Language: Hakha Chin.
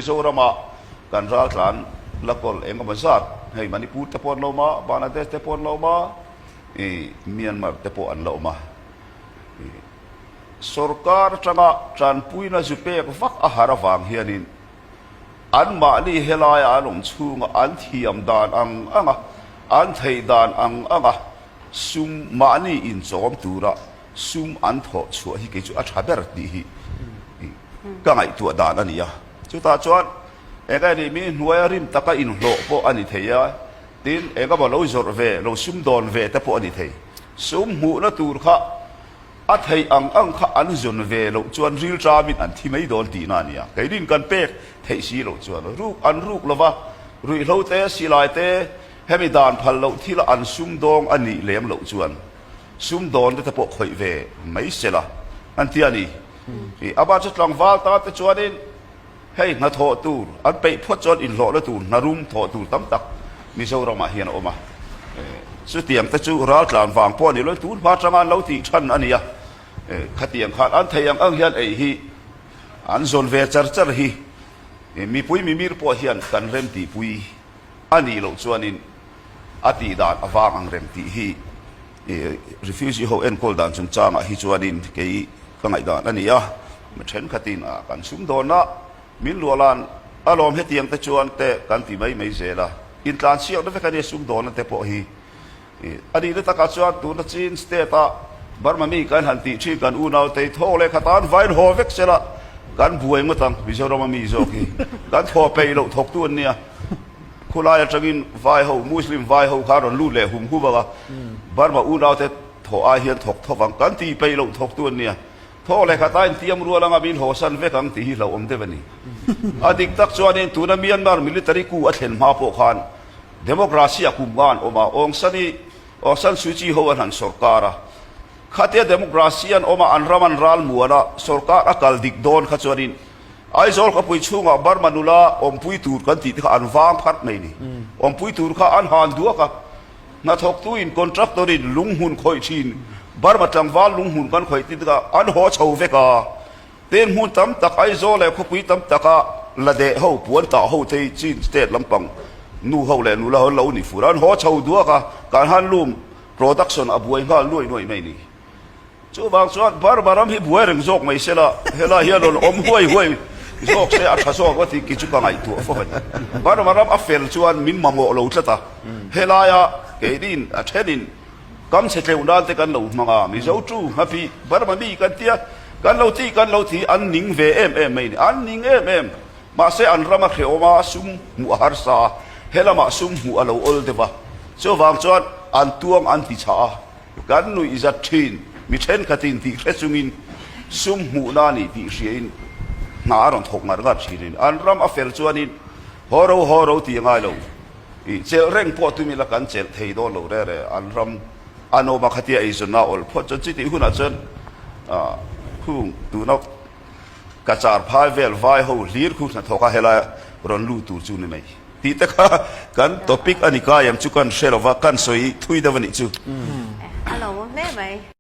Mizorama kan raltlan la kawl engemaw zat hei Manipur te pawh an lo awm a, Bangladesh te pawh an lo awm a, ih Myanmar te pawh an la awm a. Ih sorkar atanga tanpuina zu pek vak a har avang hianin anmahni helaia an awm chhunga an thiam dan ang anga an theih dan ang anga sum mahni inchawm tura sum an thawh chhuah hi kei chu a tha ber tih hi ka ngaihtuah dan a ni a. Chutah chuan eng nge nih mi hnuaia rim taka inhlawh pawh a ni thei a, tin eng emaw lo zawrh ve, lo sum dawn ve te pawh a ni thei. Sum hmuhna tur kha a theih ang ang kha an zawn ve loh chuan rilṭamin an thi mai dawn tihna a ni a. Keinin kan pek theih si loh chuan ruk an ruk lova, ruihhlo te, silai te, hemi dan phal loh thila an sum dawng a nih lem loh chuan sum dawn te te pawh khawih ve mai se la an ti a ni. Amah chu tlangval ta te chuanin hei hnathawh tur an peih phawt chuan inhlawhna tur hnarum thawh tur tam tak Mizoramah hian a awm a. Chutiang te chu raltlan vang pawh a ni lo, tun hma atanga an lo tih than a ni a. Khatiang khan an theih ang ang hian ei hi an zawn ve char char hi mipui mimir pawh hian kan remtihpui a nih loh chuanin a tih dan a vang ang reng tih hi refugee ho enkawl dan chungchangah hi chuanin kei ka ngaihdan a ni a, mi thenkhatin a kan sumdawnna min luahlan a lawm hetiang te chuan te kan ti mai mai zel a, intlanchhiakna vek a nia sumdawnna te pawh hi. A nihna takah chuan tuna Chin state a Burma mi kan han tih thin kan unau te hi thaw leh khat an vain haw vek sela kan buai ngawt ang Mizoram a mi zawk hi kan thaw peih loh thawktu an nia. Khulai atangin vai ho Muslim vai ho kha rawn lut leh hum hum ang a, Burma unau te thaw ai hian thawk thawk ang kan tih peih loh thawktu an nia. Thaw leh khat a intiam rual anga min hawsan vek ang tih hi hlauhawm deuh a ni. A dik tak chuanin tuna Myanmar military coup a thlen hma pawh khan Democracy a kum nga an awm a, Aung San i Aung San Suu Kyi ho an han sawrkar a, khatia democracy an awm a, an ram an ral muan a, sawrkar a kal dik dawn kha chuanin Aizawl khawpui chhungah Burma nula awmpui tur kan tih te kha an vang pharh mai ni. Awmpui tur kha an han duak a, hnathawktuin contractor in lunghmun khawih thin Burma tlangval lunghmun kan khawih tih te kha an haw chho vek a. Tin hmun tam tak Aizawl leh khawpui tam taka la deh ho, puan tah ho te hi Chin state lampang nu ho leh nula ho an lo ni fur a, an haw chho duak a, kan handloom production a buai nghal nuaih nuaih mai ni. Chuvang chuan Burma ram hi buai reng zawk mai sela, helai hian rawn awm huai huai zawk se a tha zawk a tih ki chu ka ngaihtuah fo a ni. Burma ram a fel chuan min mamawh lo tlat a, helaia keinin a thenin Kam chhe tleuh nan te kan lo hmang a, Mizo tu hmapi Burma mi kan tia, kan lo ti kan lo ti an ning ve em em mai ni, an ning em em. Mahse an ram a hrehawm a, sum hmuh a harsa a, helamah sum hmuh a lo awl deuh a, chuvang chuan an tuang an ti chhah a, kan nuih zat thin, mi thenkhatin tih hre chungin sum hmuhna ni tih hriain hna a rawn thawk ngar ngar thin a ni. An ram a fel chuanin haw ro haw ro tih a ngai lo. I chelh reng pawh tumi la kan chelh thei dawn lo re re, an ram an awm a khatia eizawnna a awlh phawt chuan chutih hunah chuan khung tuna ka char phai vel vai ho hlir khu hnathawk a helai rawn lut tur chu ni mai tih te kha kan topic a ni kai ang chu kan hre lova kan sawi thui deuh a nih chu. A lo awm hle mai.